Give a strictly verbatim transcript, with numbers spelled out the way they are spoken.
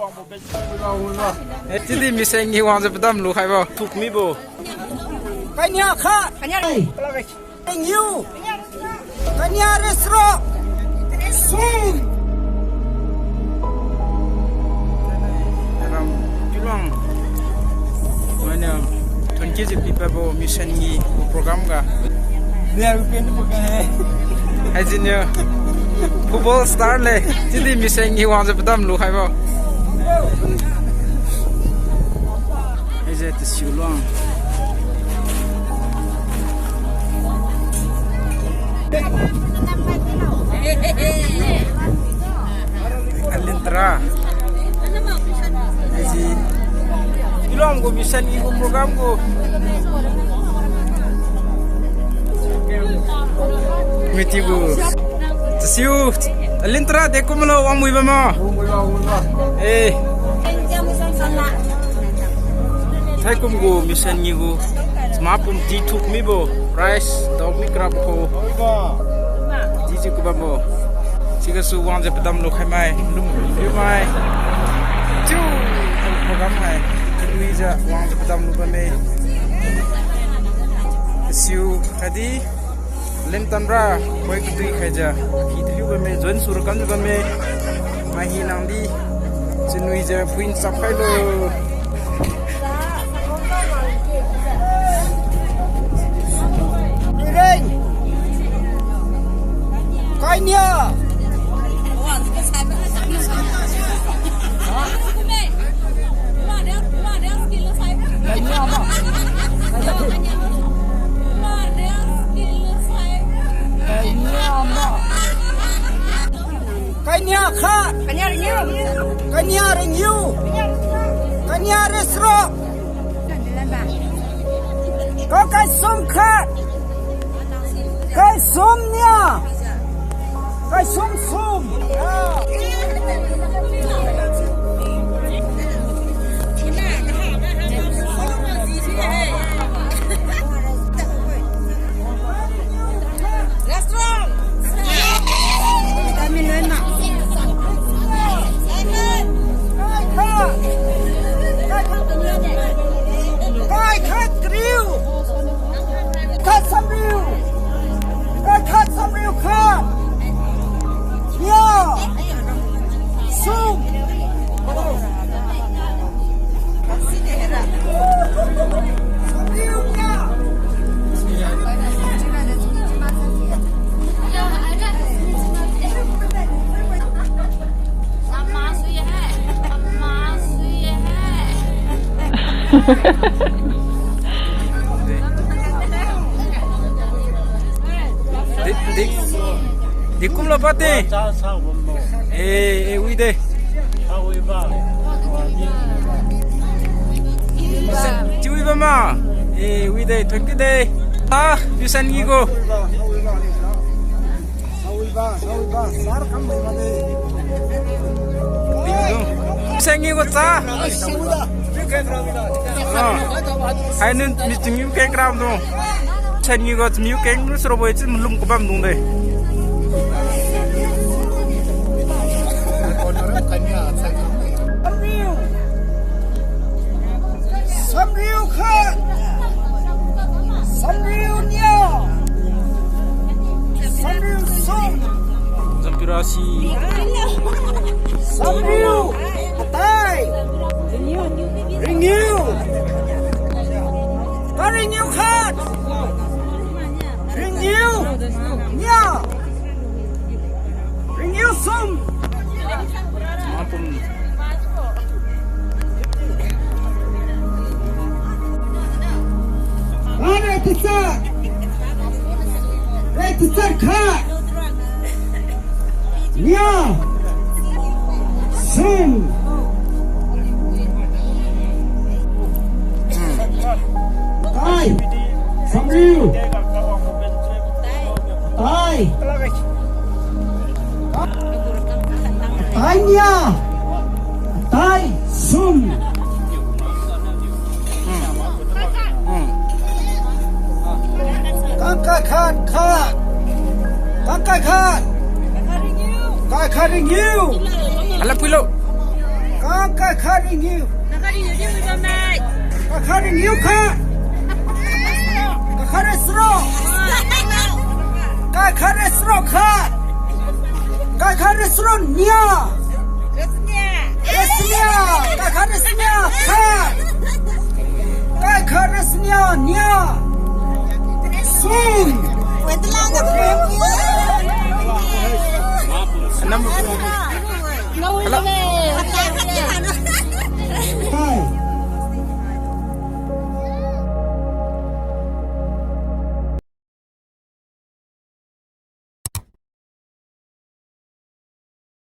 Eh, chiudi mission ngi wangjiu padam lukhaibo. Thuk mibo. Kania kha. Kania. Ringyu. Kania resro. Sum. Ram kiluang. Mana twenty G P pabo mission ngi program ga. Haijinniu football star le, chiudi mission ngi wangjiu padam lukhaibo. Haise tasiu luang. Alin tara. Haise. Ilong gu mission ngi gu program gu. Miti gu. Tasiu. Alin tara de kumlo wangmui bamma. Eh. Thaikum gu mission ngi gu. Sma pum di thuk mibo. Prize dok mi krabo ko. Di ji ku bambo. Sigasu wangjiu padam lukhai mai, lum piu mai. Chiu, program hai. Kaluijiu wangjiu padam lu bamme. Siu khatdi, len tamra, koi katui khaijiu. Hi taliu bamme, join sura kamjiu bamme. Mai hi nangdi. Chinuijiu phuin chap khailo. Ireng. Kainia. Kainia ma. Kainia ma. Kainia khat. Kainia ringniu. Kainia ringniu. Kainia resro. Ka kaisum khat. Kaisum nia. Kaisum sum. Kai khat kariu. Khat samriu. Kai khat samriu khat. Nia. Sum. Di, di, di kumlo pati. Eh, eh, wi de. Chiu wi bamma. Eh, wi de, thank you de. Ah, mission ngi gu. Mission ngi gu cha. Ah. Hai nun mi chungiu keng kram dung. Mission ngi gu chungiu keng lu suro boi chin lum ku bam dung de. Samriu khat. Samriu nia. Samriu sum. Jampirasi. Samriu. Atai. Ringniu. Ka ringniu khat. Ringniu. Nia. Ringniu sum. Are tisa. Are tisa khat. Nia. Sum. Tai. Samriu. Tai. Tai nia. Tai sum. Kangkai khat khat. Kangkai khat. Kangkai khat ringniu. Ala puilo. Kangkai Khat ringiu. Kakhat ringiu, ringiu bamme. Kakhat ringiu khat. Kakhat ra suro. Kakhat ra suro khat. Kakhat ra suro nia. Ra sania. Kakhat ra sania khat. Kakhat ra sania nia.